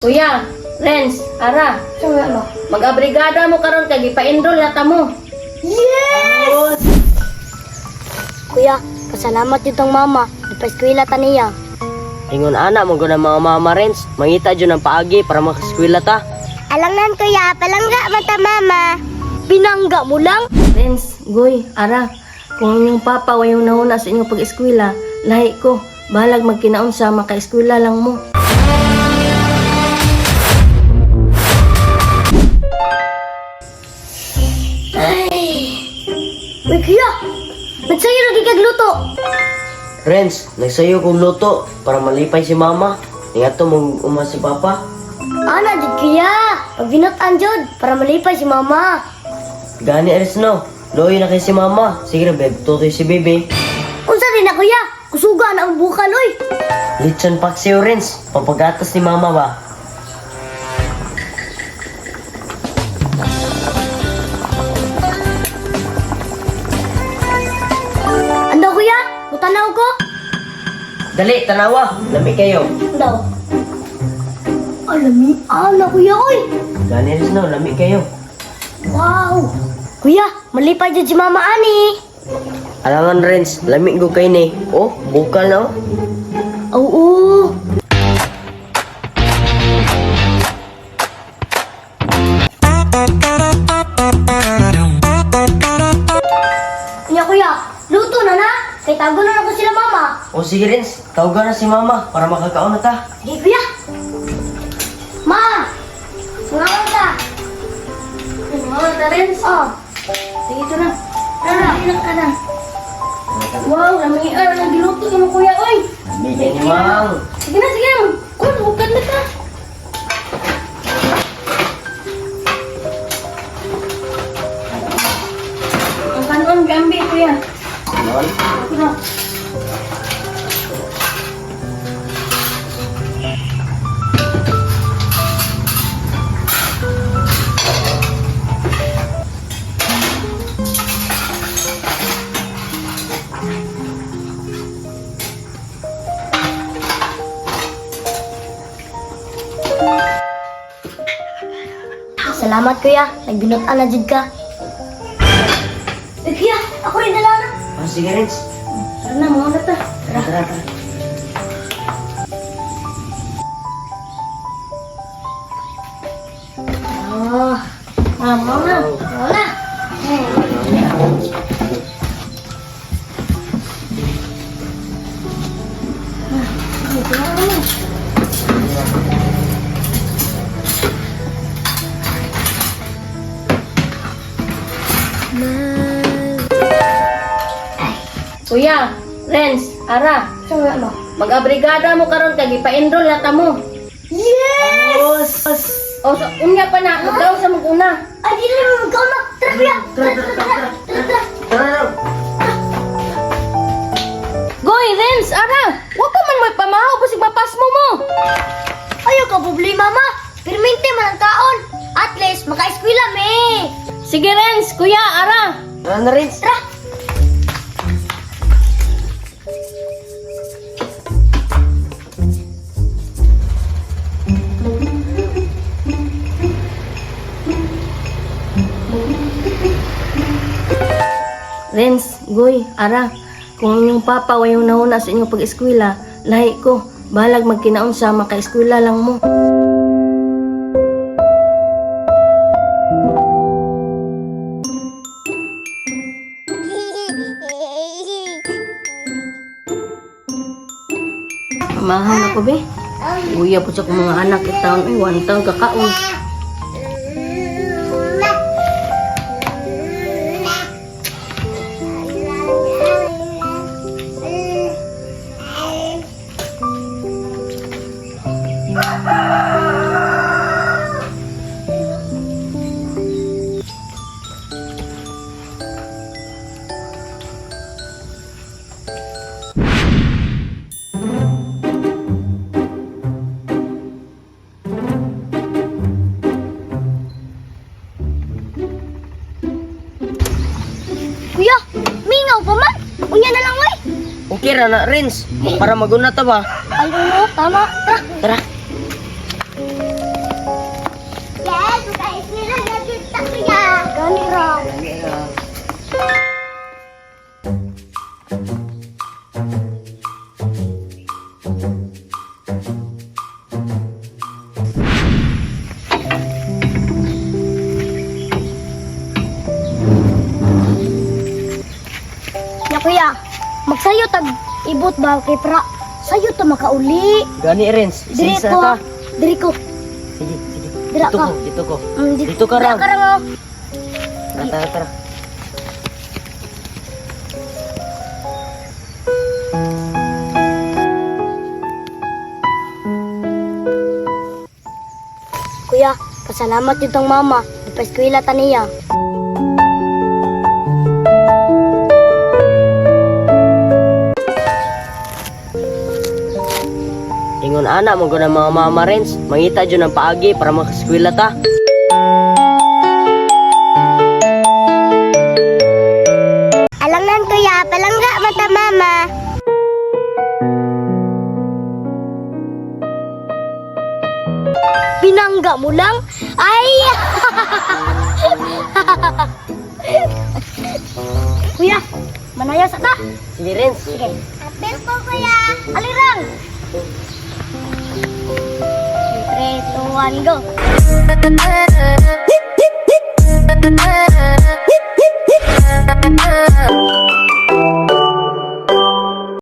Kuya, Renz, ara, Sa nga ma? mag-abrigada mo karon kay gipa-enroll na ta mo. Yes! Kuya, pasalamat yun tong mama. Ipa-eskwela ta niya. Ingon ana mo gud ang mga mama, Renz. Mangita jud ang paagi para makaskwela ta. Alangan kuya, palangga mata mama. Binangga mo lang? Renz, Goy, ara, kung inyong papa wa yung nauna sa inyong pag-eskwela, lahi ko, bahalag magkinaon sa maka-eskwela lang mo. Uy kuya, nagsayo lagi kag luto. Renz, nagsayo kong luto para malipay si mama. Ingato mong uma si papa. Ana jud kuya, pag binutan jud para malipay si mama. Gani Renz no. Loyo na kay si mama. Sige ra beb, tutoy si bebe. Unsa din na kuya? Kusuga na ang bukal oy. Litson paksiw, Renz. Papagatas ni mama ba? Ando kuya, mutanaw ko. Dali, tanawa. Lami kayo. Ando. Alami ana kuya oy. Gani Renz no, lami kayo. Wow. Kuya, malipay jud si mama ani. Alangan Renz, lami ko kay ni. Oh, bukal na oh. Oo. Kuya, kuya, luto na na. Kay tago na ako sila mama. O sige Renz, tawagan na si mama para makakaon na ta. Sige, kuya. Ma! Mga ka. Mga ta, Renz. Oh, Sige, ito na. tara. Ilang ka na. Wow, lami ara nang giluto mo kuya, oy. Lami kay ni Mang. Sige na, sige na. Kun, bukad na ta. Ang kanon gambi kuya. Lol. Ako na. Salamat, kuya. Nagbinutan na jud ka. Eh, kuya, ako rin dala na. Oh, sige Renz. Tara na, mga na ta. Tara, tara, tara. Oh, Ah, mga na. wala. Kuya, Renz, ara, Sa nga ma? mag-abrigada mo karon kay gipa-enroll na ta mo. Yes! O so, unya pa na, magdaw sa mag-una. Ay, di na naman magkauna. Tara, kuya. Tara, tara, tara. Tara, tara. Tara, tara. Goy, Renz, ara, wa pa man mo'y pamahaw basig mapasmo mo. Ayaw ka problema, ma. Pirminti man ang kaon. At least, maka-eskwela, me. Sige, Renz, kuya, ara. Tara na Renz. Tara. Renz, Goy, ara, kung inyong papa wa yung nauna sa inyong pag-eskwela, lahi ko, bahalag magkinaon sa maka-eskwela lang mo. Mahaw na ko be. Uya po sa kong mga anak itaon, ay one taon kakaon. Kuya, mingaw pa man. Unya na lang, oy. Okay ra na Renz. Para maguna ta ba? Ay, oo, tama. Tara. Tara. Magsayo tag ibot ba kay pra. Sayo ta makauli. Gani, Renz, Diri isa-isa ko ta. ha. Diri ko. Sige, sige. Dira Dito ka. ko, dito ko. Dito Dito ka, Dira Rang. ka rang oh. Tara, tara, tara. Kuya, pasalamat jud tong mama. Ipa-eskwela ta niya. Ingon ana mo gud ang mga mama, Renz. Mangita jud ang paagi para makaskwela ta. Alangan kuya, palangga mata mama. Pinangga mo lang? Ay! Kuya, manaya sa ta. Sige, Renz. Sige. Apel ko kuya. Alirang. 3, 2, 1, go.